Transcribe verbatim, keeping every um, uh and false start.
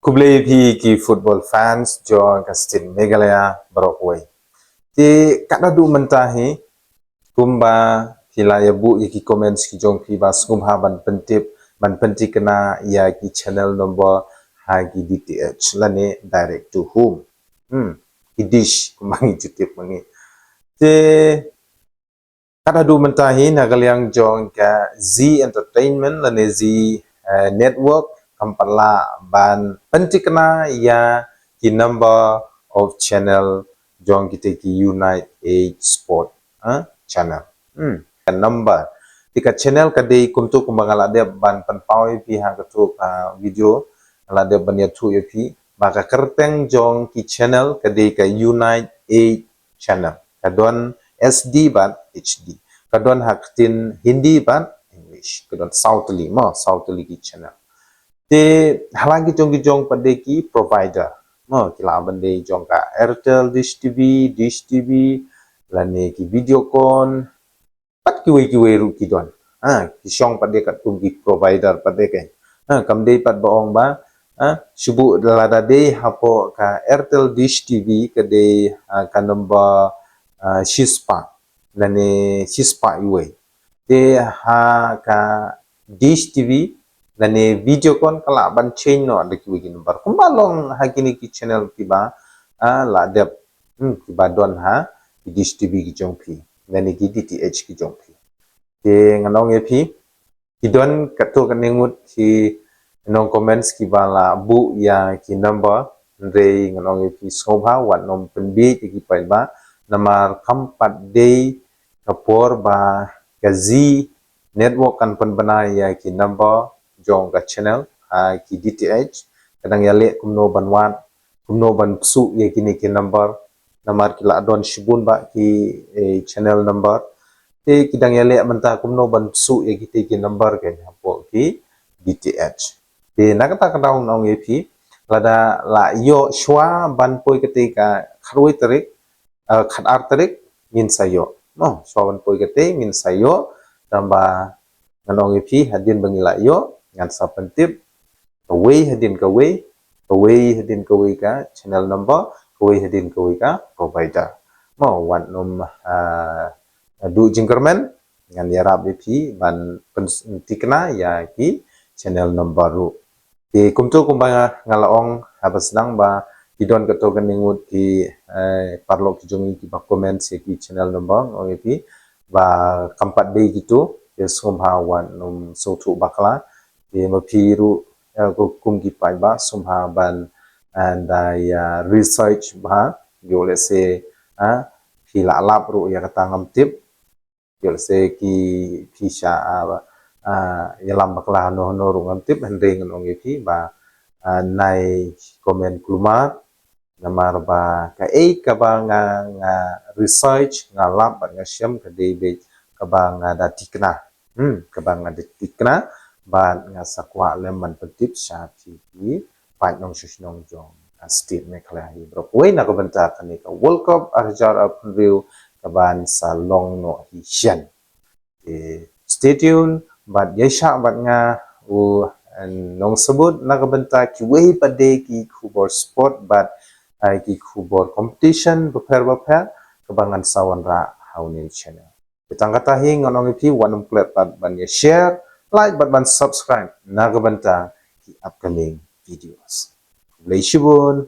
Khublei phi ki football fans jong ka state Meghalaya baroh kawei. Te katba haduh mynta hi, kumba phi la ïa buh ïa ki comments ki jong phi ba sngewbha ban pyntip, ban pynthikna ïa ki channel number ha ki D T H lane direct to home. Hmm, ki dish kumba ngi ju tip ma ngi. Te katba haduh mynta hi na ka liang jong ka Zee Entertainment lane Zee, eh, Network kam pat lah ban pynthikna ïa ki number of channel jong kita ki Unite Eight Sport, eh, channel. Hmm, ka number. Te ka channel ka dei kumtu kumba nga la dep ban pynpaw ïa phi ha katu ka video, nga la dep ban ïathuh ïa phi ba ka kyrteng jong ki channel ka dei ka Unite Eight channel. Ka don S D bad H D. Ka don ha ktien Hindi bad English. Ka don saw tylli mo, saw tylli ki channel. Te ha la ki jong ki jong pat de ki provider. Mo, ki lah ban dei jong ka Airtel Dish T V, Dish T V, lane ki Videocon, pat kiwei kiwei ruh ki don. Ha, ki shong pat de katkum ki provider pat de kein. Ha, kam dei pat ba ong ba, ha, shu buh lada dei hapoh ka Airtel Dish T V ka dei, ha, ka number, ha, shispah lane shispah iwei. Te ha ka Dish T V lane Videocon ka lah ban change noh da kiwei ki number. Kumba long ha kine ki channel kiba, ha, la dep, hmm, kiba don ha ki Dish T V ki jong phi lane ki D T H ki jong phi. Te ngan ong ïa phi, ki don katto katne ngut ki nong comments kiba la buh ïa ki number, hynrei ngan ong ïa phi sngewbha wat nym pynbieit ïa ki paidbah, namar kam pat dei ka por ba ka Zee Network kan pynbna ïa ki number jong ka channel ha ki D T H. Ka dang ïaleh kumno ban wad, kumno ban pynsuh ïa kine ki number, namar ki la don shibun bah ki, eh, channel number. Te ki dang ïaleh mynta kumno ban pynsuh ïa kite ki number kein hapoh ki D T H. Te na kata ka daw ngan ong ïa phi, lada la ïoh shuwa ban poi kata ka khatwei tarik, eh, khatar tarik, ngin sa ïoh. Mo, shuwa ban poi kata ngin sa ïoh, tangba ngan ong ïa phi hadien ba ngi la ïoh ngan sa pyntip kawei hadien kawei, kawei hadien kawei ka channel number, kawei hadien kawei ka provider. Mo, wat nym, ah, duh jingkyrmen, ngan ïarap ïa phi ban pynthikna ïa ki channel number ruh. Te kumtu kumba nga, nga la ong haba sdang ba ki don katto katne ngut ki, eh, paralok ki jong ngi kiba comment ïa ki channel number, nga ong ïa phi ba kam pat dei kitu, te sngewbha wat nym sngewthuh bakla. Te ma phi ruh, eh, kum ki paidbah sngewbha ban, eh, da ïa research bha, ïoh lehse, eh, phi la lap ruh ïa kata ngam tip. Ïoh lehse ki phi sha, ah, ah, ïalam bakla hano hano ruh ngam tip, hynrei ngan ong ïa phi ba, ah, nai comment kulmar, namar ba kaei kaba nga, nga research, nga lap bad nga shem ka dei beit kaba nga da thikna. Hmm, kaba nga da thikna bad nga sa kwah lem ban pyntip sha phi ki paid nongshong shnong jong ka state Meghalaya hi baroh kawei na ka bynta kane ka World Cup ar hajar arphew hynriew kaban sa long noh hi shen. Te stay tuned bad ïaishah bad nga u, eh, nongsabut na ka bynta kiwei pat de ki khubor sport bad, eh, ki khubor competition bapher bapher kaba ngan sa wanrah ha une u channel. Te tang kata hi ngan ong ïa phi wat nym klet pat ban ïa share, like bad ban subscribe na ka bynta ki upcoming videos. Khublei shibun.